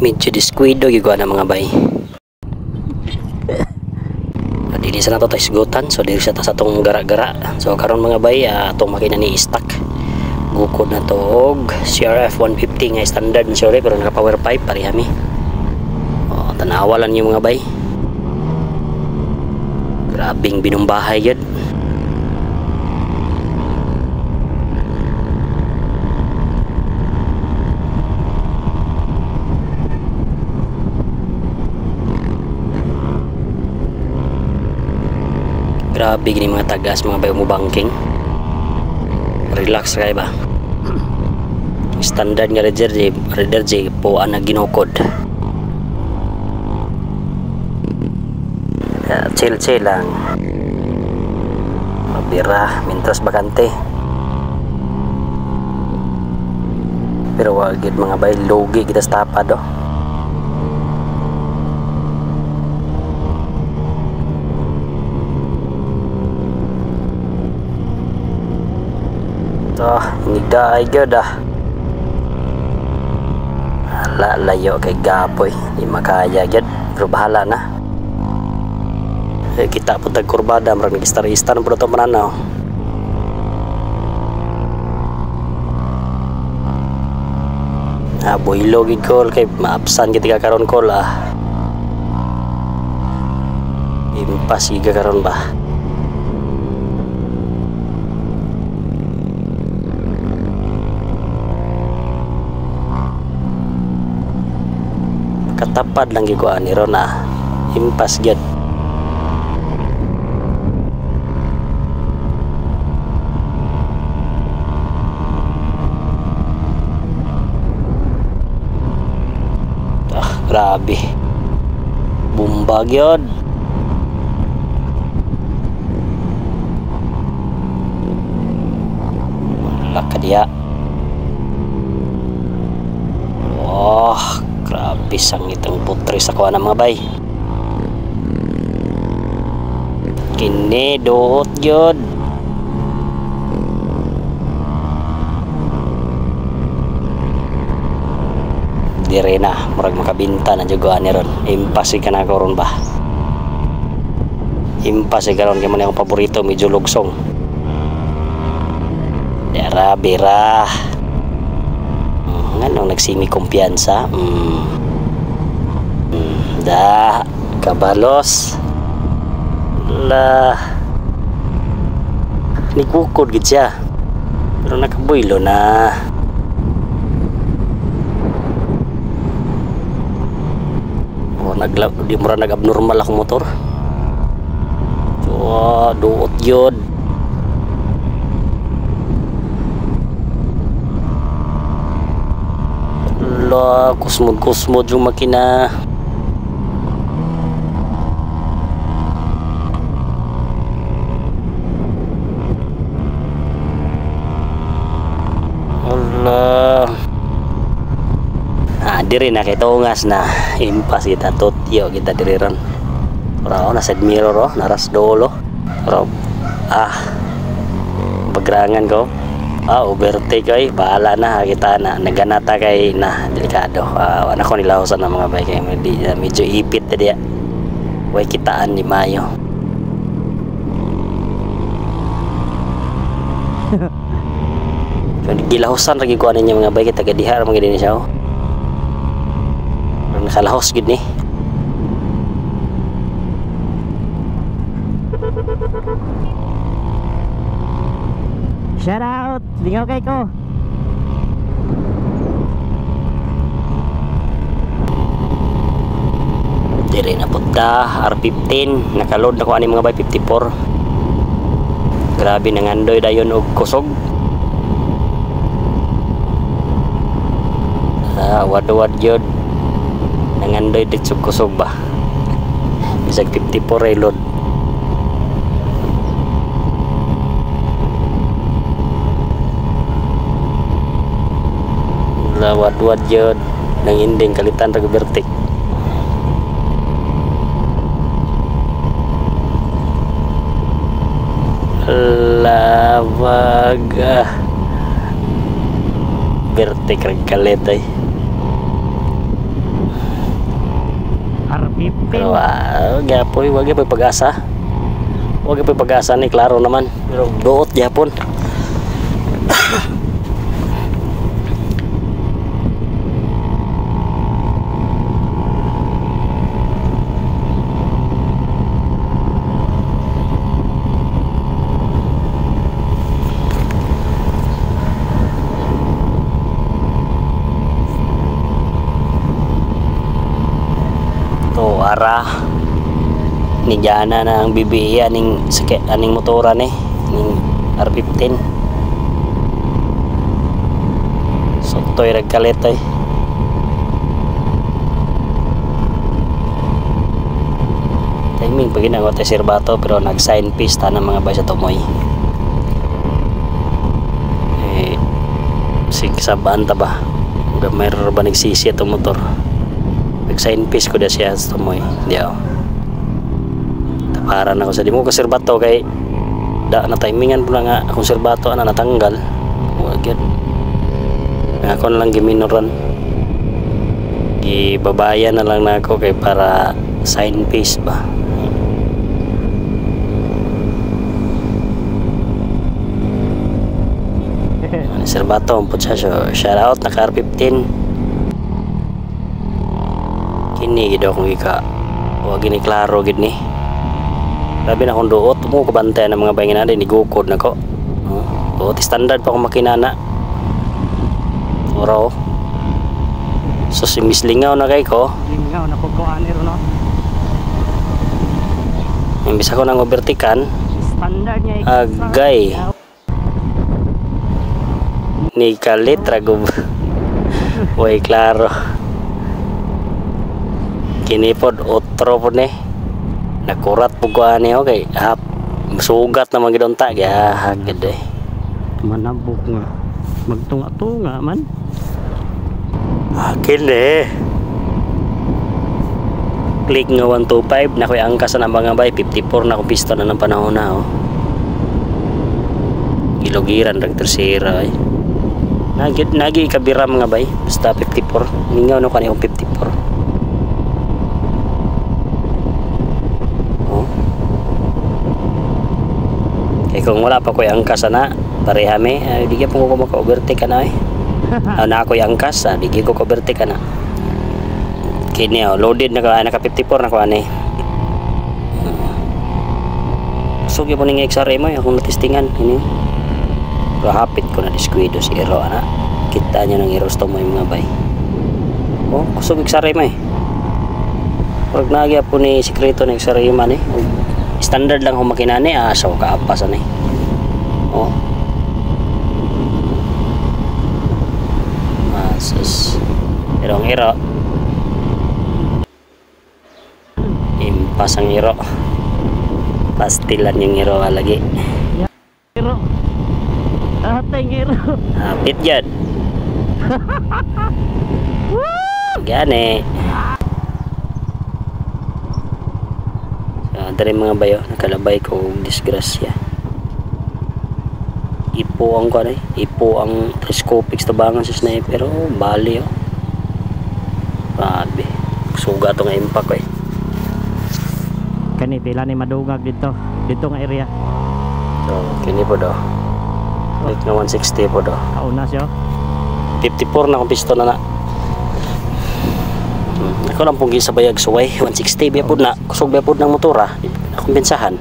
Medyo diskuido gyud na mga bay. Dili sa nato taisgutan, so dili sa ta sa atong gara-gara. So karon mga bay, atong makina ni stock. Gukod na to og CRF 150 nga standard na siya pero naka power pipe pareha mi. Oh, tanawa lang niyo mga bay. Grabing binumbahay gyud. Grabe gini mga tagas mga bay mo banking. Relax kay ba. Standard nga Raider J po ang ginukod. Chill chill lang. Mabira mintras bakante. Pero wag gid mga bay, lugi kita sa tapad oh. Ah, hinigdaay gyud ah. Ala, layo kay gapoy, di makaya gyud, pero bahala na. Eh, kita po tag kurbada, murag nag-istar-istar po ito mananaw. Ah, boylo gid kol kay maabsan gid ka karon kol ah. Impas gid ka karon ba. Katapad lang gyud ko ani ron ah. Impas gyud. Ah, grabe. Bumba gyud. Wala ka diya. Oh, grabe sangit ang putre sa kuha ng mga bay. Kini duot gyud. Dire na, murag makabinta na jud ani ron. Impas ka na karon ba. Impas ka ron kay man akong paborito, medyo lugsong. Dara bira. Nganong nagsimi kumpiyansa? Da kabalos. La nigukod gid siya. Pero nakabuylo na. Oh, di mura nag-abnormal akong motor. Oh, duot yun. La, kusmod-kusmod yung makina. Allah. Ah, diri na kay tungas na. Impas kita tutyo kita diri ron. Ora na side mirror oh, naras dolo. Pero ah, bagrangan ko. Ah, overtake ay bahala na kita na naganata kay na delikado. Ah, wala ko nilahosan ng mga bike kay medyo ipit na diya. Way kitaan ni Mayo. Gilahosan lagi ko ani mga bike taga diha ra man gid ni siya. Oh. Nakalahos gid ni. Shout out, lingaw kay ko. Dire na punta R15, nakaload na ko ani mga bay 54. Grabe nangandoy dayon og kusog. Ah, wad-wad gyud. Nangandoy dito kusog ba. Bisag 54 reload. Wad-wad yun nang inding kalitan rag bertik. Lawag bertik rag kalit ay. R15. Pero gapoy, wag gyud pag-asa. Wag gyud pag-asa ni, klaro naman. Pero duot gyapon. To ara ni Jana na ang BBA aning sakit aning motora ni ning R15. So toy rag kalit ay. Timing pag ginagawa tayo sirbato pero nag sign piece ta ng mga bay sa tumoy. Eh sigsabaan ta ba? Mayroon ba nagsisi itong motor? Nag-sign piece ko na siya sa tumoy. Di ako. Taparan ako sa di mo konserbato kay da na timingan po na nga konserbato ana natanggal. Wag yun. Ako na lang giminoran. Gibabayan na lang na ako kay para sign piece ba. Konserbato po siya. So, shout out na car 15. Kini gid akong ika. Wa gini klaro gid ni. Grabe na akong duot mo kabantay ng mga bayngin na ni gukod nako. Oh, standard pa akong makina na. Ora oh. So si Miss Lingaw na kay ko. Lingaw na ko ani ro no. Imbis ako nang overtikan. Standard niya. Agay. Ni kalit ra gub. Way klaro. Kini pod otro pod ni. Nakurat po ko ani okay. Hap sugat naman gid unta gahag gid eh. Manabok nga. Magtunga-tunga man. Akin eh. Click nga 125 na ko'y angkas na mga bay 54 na akong piston na ng panahon na oh. Gilugiran rag tersera eh. Nagi kabira mga bay basta 54. Mingaw no kani akong 54. Oh. Kay kung wala pa ko'y angkas ana, pareha mi, ay, di gyud ko maka-overtake ana eh. Na ako'y angkas, di gyud ko ka-overtake ana. Kini oh, loaded na ka, naka 54 na ko ani. So gyud po ning XRM mo akong natestingan ini. Pero hapit ko na diskuido si Ero ana. Kita niyo ng Ero mo yung mga bay. Oh, kusog XRM eh. Murag nagya po ni sikreto ng XRM ani. Standard lang kung makina ni, asa ko kaapas ani. Oh. Masus. Pero ang ero. Impas ang ero. Pastilan yung ero lagi. Ero. Atay ero. Hapit yan. Gani. So, dari mga bayo, nakalabay ko og disgrasya. Ipo ang kuan eh. Ipo ang telescopic sa tabangan sa sniper. Oh, bali oh. Grabe. Suga to nga impact eh. Kani pila ni madungag dito. Dito nga area. So, kini po do. Like na 160 po do. Kauna siya. 54 na akong piston na na. Ako lang pong gisabayag suway 160 biya pud na. Kusog biya pud ng motora. Akong bensahan.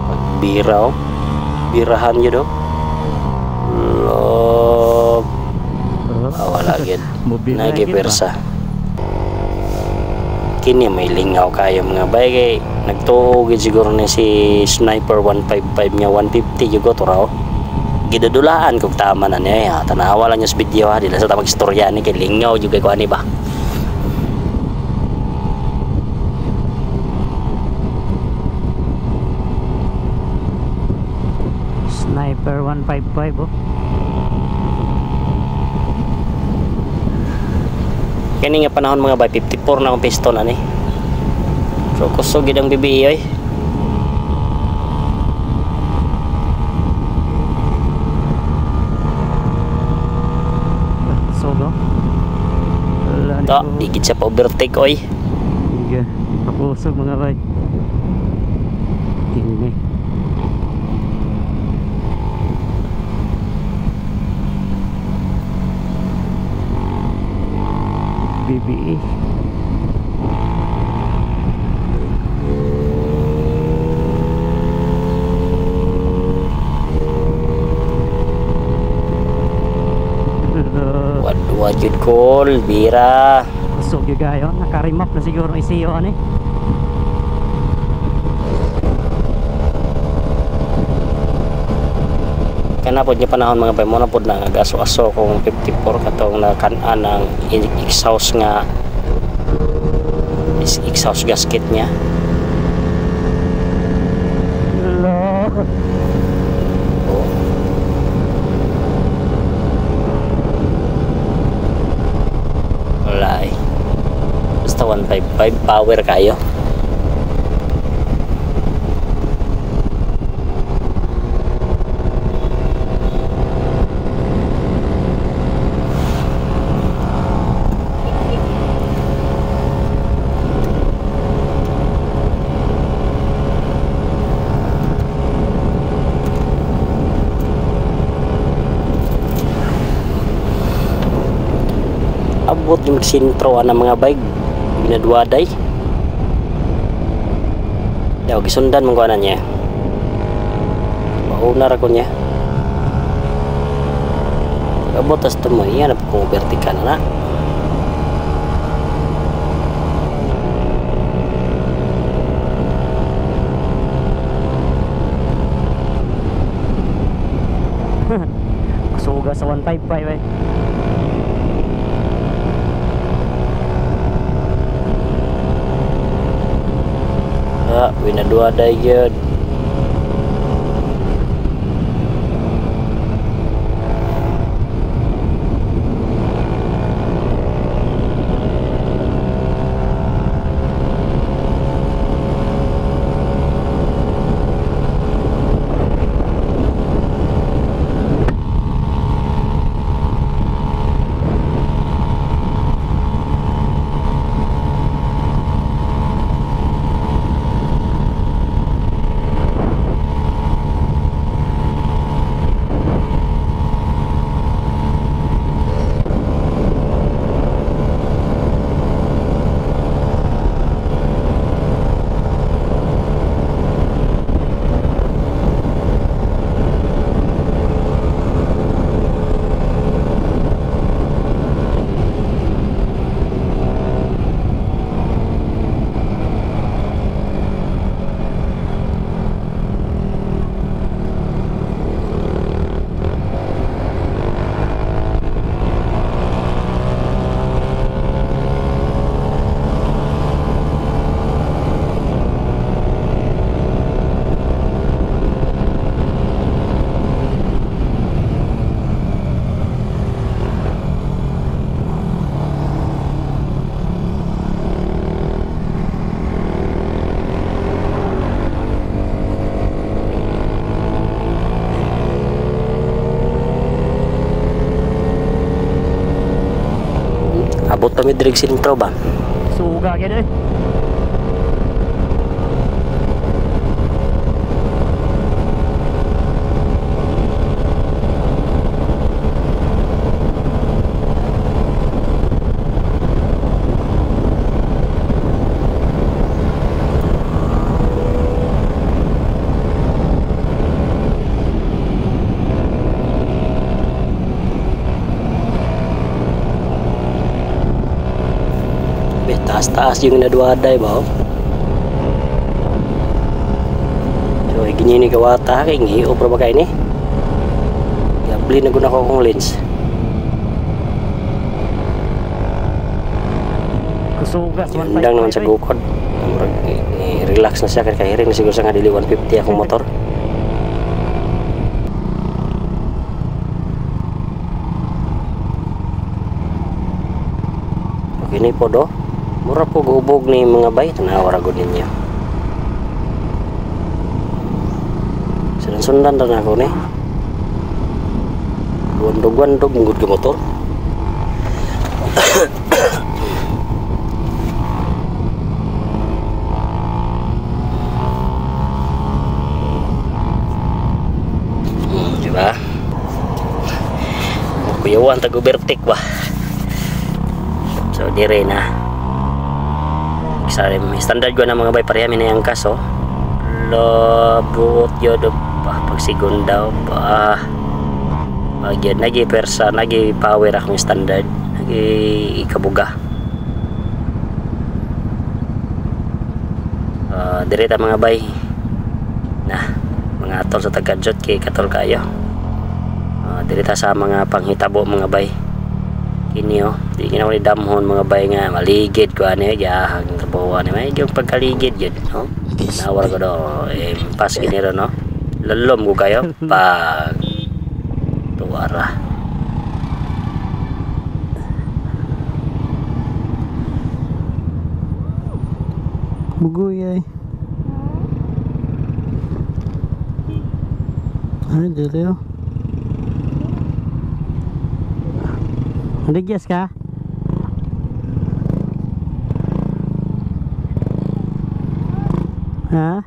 Pagbira oh. Birahan yun oh. Love. Ah, wala gid. Nagipersa. Kini may lingaw kayo mga bay kay nagtuo gid siguro ni si Sniper 155 nga 150 jugo to raw. Gidudulaan kog tama na niya. Tanawa lang niya sa video ha, dili sa ta magstorya ni kay lingaw jud kay ko ani ba. Sniper 155 oh. Kini nga panahon mga bay 54 na akong piston ani. So kusog gid ang BBA oy. Sogo. Wala Ta, di gid siya pa overtake oy. Sige, pakusog mga bay. Kini. BBE. Wadwa jud kol, bira. Kusog yung gayo, nakarimap na siguro ang isiyo ani. Kana pod nga panahon mga bay, mo na pod na nag-aso-aso kung 54 katong nakan-an ang exhaust nga exhaust gasket niya. Hello. Oh. Wala eh. Basta 155 power kayo. Abot yung sintro ang mga bike ginadwaday daw gisundan mong kuanan niya, mauna ra ko niya abot tas tumoy yan kung vertical na. Masuga sa 155 eh. Ah, winadwaday yun. Abot kami diri sentro ba? Suga gyud eh. Taas-taas yung nadwaday ba? So, ganyan ni kawata kay ngiyo pa ba kay ni? Gabli na guna ko akong lens. Kusugas 155. Undang naman sa gukod. Relax na siya kay kahiring na siguro sa nga dili 150 akong motor. Okay ni po do. Mura po gubog ni mga bay, tanawa ra gud ninyo. Sundan-sundan ra nako ni. Wandog-wandog mungod ka motor. Tuwan tag overtake ba. So dire na. Standard ko na mga bay, pareha mi na yung kaso. Lobot yun pa pag segunda pa. Pag yun, nagi persa, nagi power akong standard, nagi ikabuga. Dire ta mga bay. Na mga atol sa tagadyot kay katol kayo. Dire ta sa mga panghitabo mga bay. Kini oh, di gina ni damhon mga bay nga maligid ko ani gahang trabaho ani may yung pagkaligid gyud no. Nawar ko do pas gini ro no. Lalom ko kayo pag tuwara. Bugoy ay. Ay, dito yun. Naligyas ka? Ha?